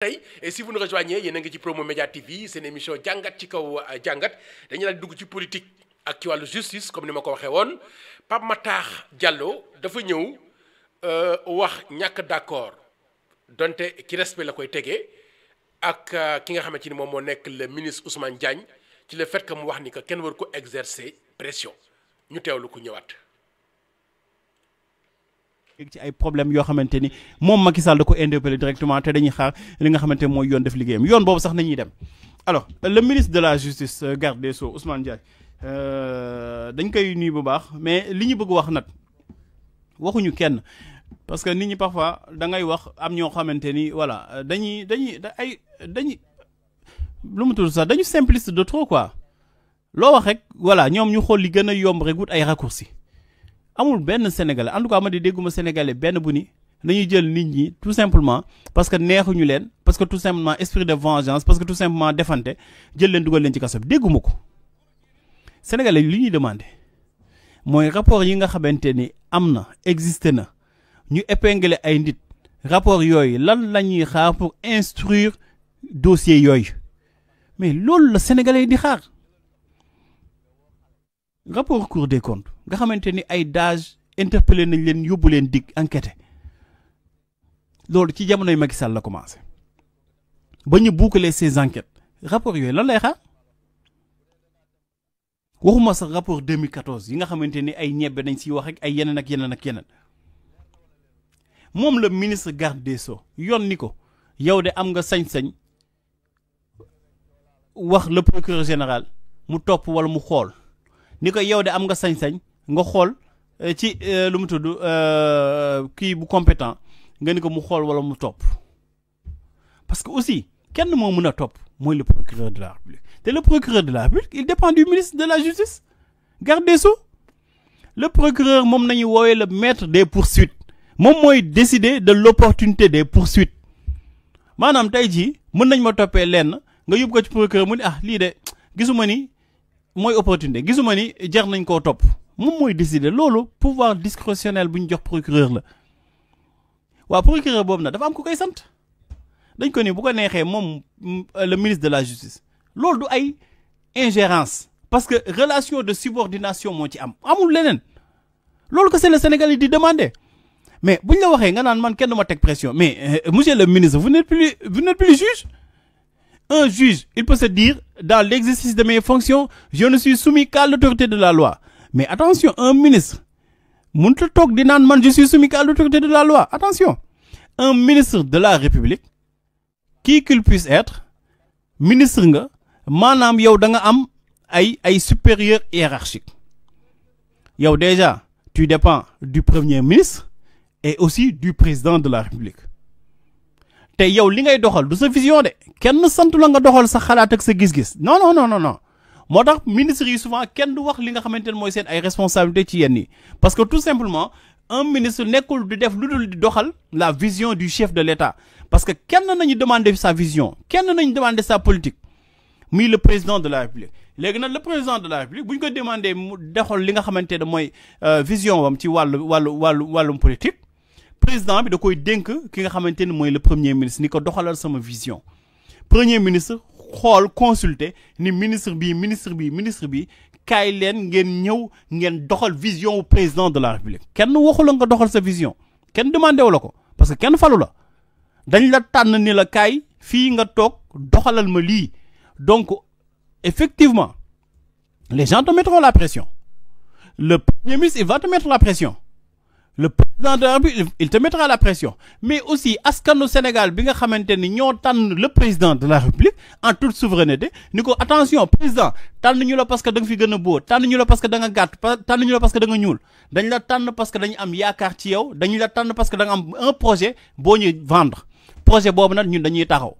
Et si vous nous rejoignez yéen a ngi ci Promo Média TV seen émission jàngat ci kaw jàngat dañu daal dugg ci politique ak ci wàllu justice comme ni ma ko waxee woon Pape Matar Diallo dafa ñëw wax ñàkk d'accord donte ci respect la koy tegee ak ki nga xamante ni moom moo nekk le ministre Ousmane Diagne ci le fait que mu wax ni que kenn war ko exercer pression ñu teewlu ko ñëwaat. ci ay problème yoo xamante ni moom Macky Sall da ko interpellé directement te dañuy xaar li nga xamante mooy yoon def liggéeyam yoon boobu sax nañuy dem. Alors le ministre de la justice garde des Sceaux Ousmane Diagne dañ koy nuyu bu baax mais li ñu bëgg wax nag waxuñu kenn parce que nit ñi parfois da ngay wax am ñoo xamante ni voilà dañuy lu mu tudd sax dañu simpliste de trop quoi loo wax rek voilà ñoom ñu xool li gën a yomb rek wut ay raccourcis. amul benn sénégalais en tout cas ma di dégguma sénégalais benn bu ni dañuy jël nit ñi tout simplement parce que neexuñu leen parce que tout simplement esprit de vengeance parce que tout simplement defante jël leen dugal leen ci kaso bi dégguma ko sénégalais li ñuy demandé mooy rapport yi nga xamante ni am na existé na ñu épingler ay nit rapport yooyu lan la ñuy xaar pour instruire dossier yooyu mais loolu la sénégalais di xaar. rapport Cour des comptes nga xamante ni ay DAGE interpellé nañ leen yóbbu leen dig enquête loolu ci jamonoy Macky Sall la commencé ba ñu boucler ces enquêtes rapport yooyu lan lay xaar waxuma sax rapport 2014 yi nga xamante ni ay ñebbe nañ siy wax ak ay yeneen ak yeneen ak yeneen moom la ministre garde des Sceaux yoon ni ko yow de am nga sañ-sañ wax le procureur général mu topp wala mu xool. ni ko yow de am nga sañ-sañ nga xool ci lu mu tudd kii bu compétent nga ni ko mu xool wala mu topp parce que aussi kenn moo mën a topp mooy le procureur de la République te le procureur de la République il dépend du ministre de la justice garde des Sceaux le procureur moom nañu woowee le maître des poursuites moom mooy décider de l'opportunité des poursuites maanaam tey jii mën nañ ma toppee lenn nga yóbbu ko ci procureur mu ni ah lii de gisuma ni mooy opportunité gisuma ni jar nañ koo topp moom mooy décider loolu pouvoir discrétionnel bu ñu jox procureur la waaw procureur boobu nag dafa am ko koy sant dañ ko ni bu ko neexee moom le ministre de la justice loolu du ay ingérence parce que relation de subordination moo ci amul leneen loolu que c'est le Sénégal di demander mais buñ la waxee nga naan man kenn du ma teg pression mais monsieur le ministre vous n'êtes plus juge. Un juge, il peut se dire, dans l'exercice de mes fonctions, je ne suis soumis qu'à l'autorité de la loi. Mais attention, un ministre, je suis soumis qu'à l'autorité de la loi. Attention, un ministre de la République, qui qu'il puisse être, ministre nga, manam yow da nga am ay supérieur hiérarchique. Yow déjà, tu dépends du premier ministre et aussi du président de la République. te yow li ngay doxal du sa vision de kenn sant la nga doxal sa xalaat ak sa gis-gis non moo tax ministre yi souvent kenn du wax li nga xamante ne mooy seen ay responsabilité ci yenn yi parce que tout simplement un ministre nekkul di def lu dul di doxal la vision du chef de l'État parce que kenn nañu demander sa vision kenn nañu demander sa politique muy le président de la République léegi nag le président de la République bu ñu ko demander mu doxal li nga xamante ne mooy vision wam ci wàllum politique président bi da koy dénk ki nga xamante ni mooy le premier ministre ni ko doxalal sama vision premier ministre xool consulter ni ministre bi kaay leen ngeen ñëw ngeen doxal vision wu président de la République kenn waxu la nga doxal sa vision kenn demandé wu la ko parce que kenn falu la dañ la tànn ni la kaay fii nga toog doxalal ma lii donc effectivement les gens te mettront la pression le premier ministre il va te mettre la pression le président de la République il te mettra la pression mais aussi askanu Sénégal bi nga xamante ni ñoo tànn le président de la République en toute souveraineté ni ko attention président tànn ñu la parce que da nga fi gën a boo tànn ñu la parce que da nga gàtt tànn ñu la parce que da nga ñuul dañ la tànn parce que dañu am yaakaar ci yow dañu la tànn parce que da nga am un projet boo ñuy vendre projet boobu nag ñun dañuy taxaw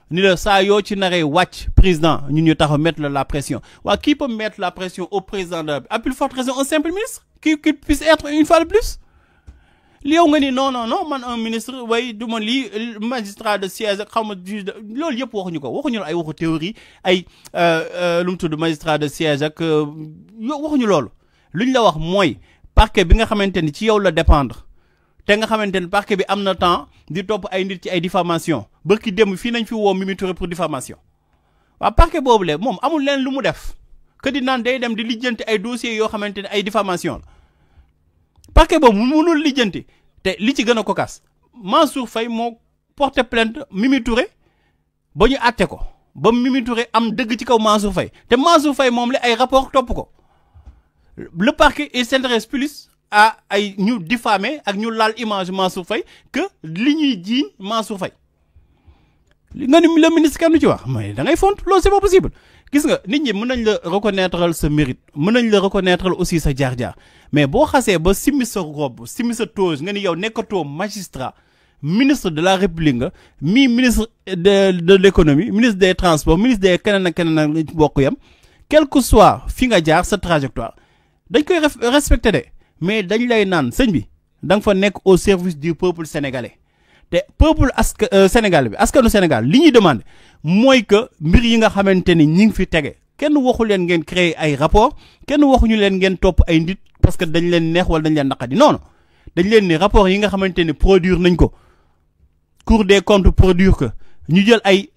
ni la saa yoo ci naree wàcc président ñun ñu taxaw mettre la pression waa qui peut mettre la pression au président de la République à plus forte raison un simple ministre qui puisse être une fois de plus li yow nga ni non man un ministre way du ma lii magistrat de siège ak xaw ma juge de loolu yëpp waxuñu ay waxu théorie ay lu mu tudd magistrat de siège ak waxuñu loolu luñ la wax mooy parquet bi nga xamante ni ci yow la dépendre te nga xamante ne parquet bi am na temps di topp ay nit ci ay diffamation bërki dem fii nañ fi woo Mimi Touré pour diffamation waaw parquet boobu le moom amul leen lu mu def que di naan day dem di lijjanti ay dossiers yoo xamante ne ay diffamation la parquet boobu mënul lijjanti te li ci gën a kokas Mansour Faye moo porté plainte Mimi Touré ba ñu àtte ko ba Mimi Touré am dëgg ci kaw Mansour Faye te Mansour Faye moom la ay rapport topp ko le parquet il s'intéresse plus à ay ñu diffamer ak ñu laal image Mansour Faye que li ñuy jiiñ Mansour Faye li nga ni le ministre kenn du ci wax mais da ngay font loolu c'est pas possible gis nga nit ñi mën nañ la reconnaître sa mérite mën nañ la reconnaître aussi sa jaar-jaar mais boo xasee ba simmi sa robe simmi sa toge nga ni yow nekkatoo magistrat ministre de la république nga ministre de l'économie ministre des transports ministre des keneen ak keneen ak bokk yam quel que soit fi nga jaar sa trajectoire dañ koy respecté de mais dañ lay naan sëñ bi da nga fa nekk au service du peuple sénégalais te peuple Sénégal bi askanu Sénégal li ñuy demandé mooy que mbir yi nga xamante ni ñi ngi fi tege kenn waxu leen ngeen créer ay rapport kenn waxuñu leen ngeen topp ay nit parce que dañ leen neex wala dañ leen naqadi non non dañ leen ni rapport yi nga xamante ni produire nañ ko Cour des comptes produire que ñu jël ay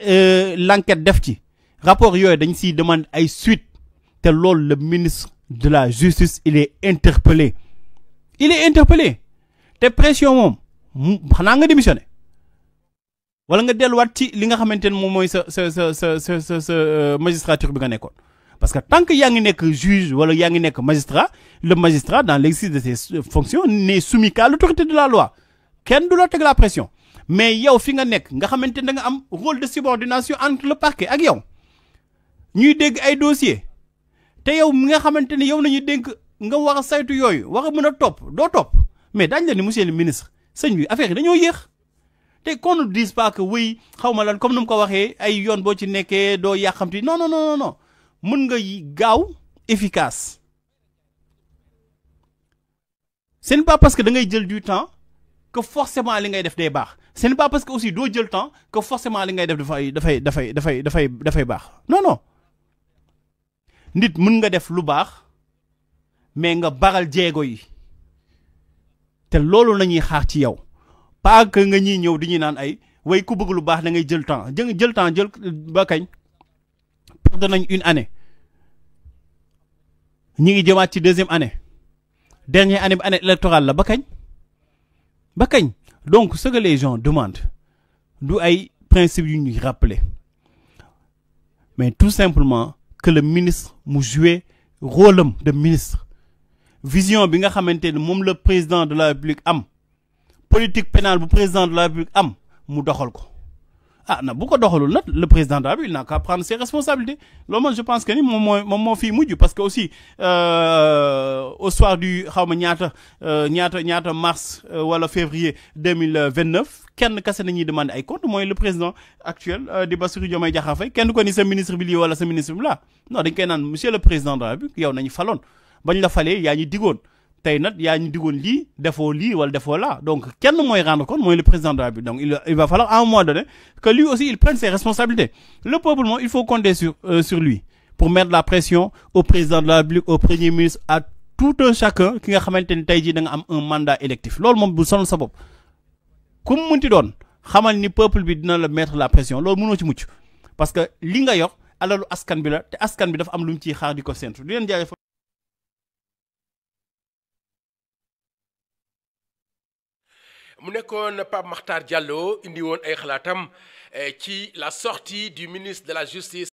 l'enquête def ci rapport yooyu dañ siy demande ay suite te loolu le ministre de la justice il est interpellé te pression moom xanaa nga démissionné wala nga delluwaat ci li nga xamante ne moom mooy sa magistrature bi nga nekkoon parce que tant que yaa ngi nekk juge wala yaa ngi nekk magistrat le magistrat dans l'exercice de ses fonctions n'est soumis qu'à l'autorité de la loi kenn du la teg la pression mais yow fi nga nekk nga xamante ne da nga am rôle de subordination entre le parquet ak yow ñuy dégg ay dossiers te yow mi nga xamante ne yow nañuy dénk nga war a saytu yooyu war a mën a topp doo topp mais daañu la ni monsieur le ministre sëñ bi affaire yi dañoo yéex te qu'on ne dise pas que oui xaw ma lan comme nu mu ko waxee ay yoon boo ci nekkee doo yàqamti non non non non mën nga gaaw efficace ce n'est pas parce que da ngay jël du temps que forcément li ngay def day baax ce n'est pas parce que aussi doo jël temps que forcément li ngay def dafay baax non nit mën nga def lu baax mais nga baral jéego yi te loolu nañuy xaar ci yow pas que nga ñuy ñëw di ñu naan ay way ku bëgg lu baax da ngay jël temps jël ba kañ perdre nañ une année ñi ngi jëmaat ci deuxième année dernière année bi année électorale la ba kañ donc ce que les gens demandent du ay principes yu ñuy rappeler mais tout simplement que le ministre mu jouer rôle am de ministre vision bi nga xamante ne moom le président de la République am politique pénale bu président de la République am mu doxal ko na bu ko doxalul nag le président de la République n'a qu'à prendre ses responsabilités loolu man je pense que ni moom moo fii mujj parce que aussi au soir du xaw ma ñaata mars wala février 2029 kenn kase nañuy demander ay compte mooy le président actuel di Bassirou Diomaye Diakhar Faye kenn ko ni sa ministre bi lii wala sa ministre bi là non dañ koy naan monsieur le président de la République yow nañu faloon bañ la falee yaa ñu digoon tey nag yaa ñu digoon lii defoo lii wala defoo là donc kenn mooy rendre compte mooy le président de la République donc il va falloir à un moment donné que lui aussi il prenne ses responsabilités le peuple moom il faut compter sur lui pour mettre la pression au président de la République au premier ministre à tout un chacun ki nga xamante ni tey jii da nga am un mandat électif loolu moom bu sonal sa bopp ku mu munti doon xamal ni peuple bi dina la mettre la pression loolu mënoo ci mucc parce que li nga yor alalu askan bi la te askan bi dafa am lu mu ciy xaar di ko séntu di leen jaajëfal mu nekkoon Pape Makhtar Diallo indi woon ay xalaatam ci la sortie du ministre de la justice